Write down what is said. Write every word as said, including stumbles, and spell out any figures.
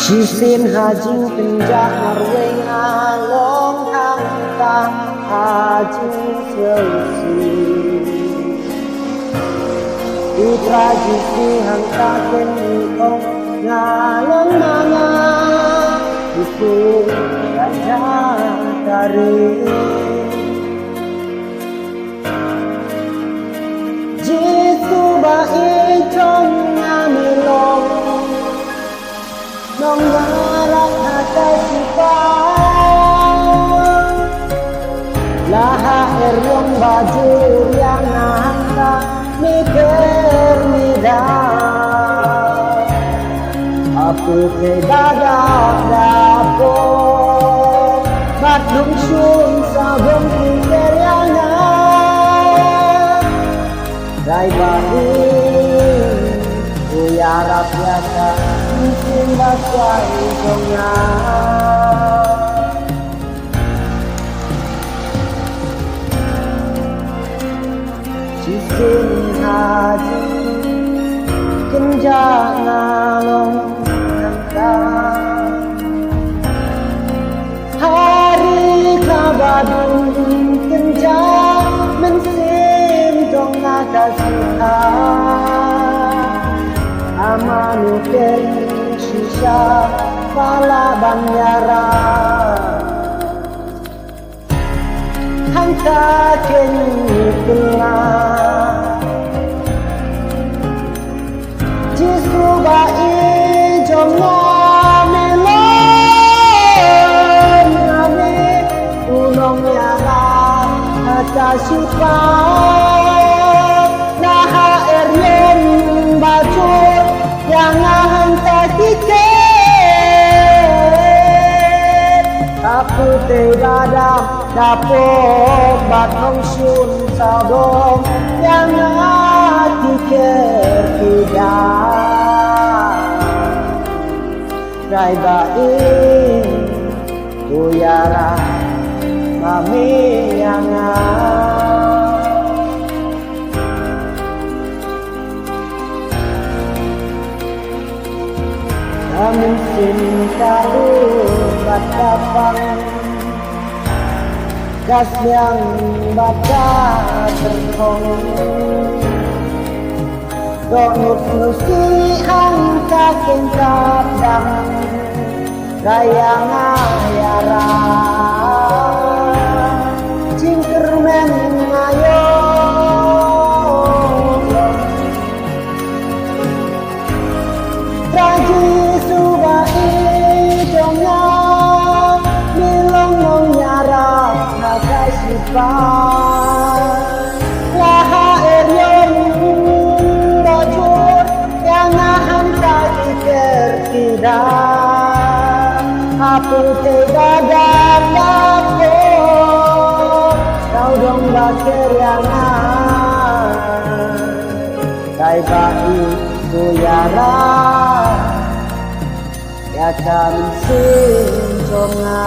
Shisien ha jingpynjah marwei nga long hangta ha jingsngewsih. U Trai Jisu hangta kein u ong nga long ma nga, u kyrpad ïa ka ri. Jisu ba i jong nga, me long nongïarap ha ka shipai. La ha eriong ba jur ïa nga hangta, me kyrpad ïa nga. Hapdeng ba dap dap bad nongshun sawdong, me kyrpad ïa nga. Trai ba i, u ïarap ïa ka mynsiem basaiñ jong nga. Shisien ha jingpynjah nga long hangta ha ri kaba dum kynjah, mynsiem jong nga ka sngewthuh. Amanu kein shisha ba lah ban ïarap. Hangta kein u kyrpad. Jisu ba i jong nga, me long ma me u nongïarap ha ka shipai. La ha eriong ba jur ïa nga hangta, me kyrpad. Hapdeng ba dap dap bad nongshun sawdong ïa nga, me kyrpad ïa nga. Trai ba i, u ïarap ma me ïa nga. Ka mynsiem ka u bad ka pang, ka sliang bad ka tyrkhong. Dohnud sngewsih hangta kein ka dang, ka ïa nga ïarap. Jingkyrmen nga ïoh. Trai Jisu ba i jong nga, me long nongïarap ha ka shipai. La ha eriong ba jur ïa nga hangta, me kyrpad ïa nga. Hapdeng ba dap dap bad sawdong ba kyrpad ïa nga. Trai ba i, u ïarap ïa ka mynsiem jong nga.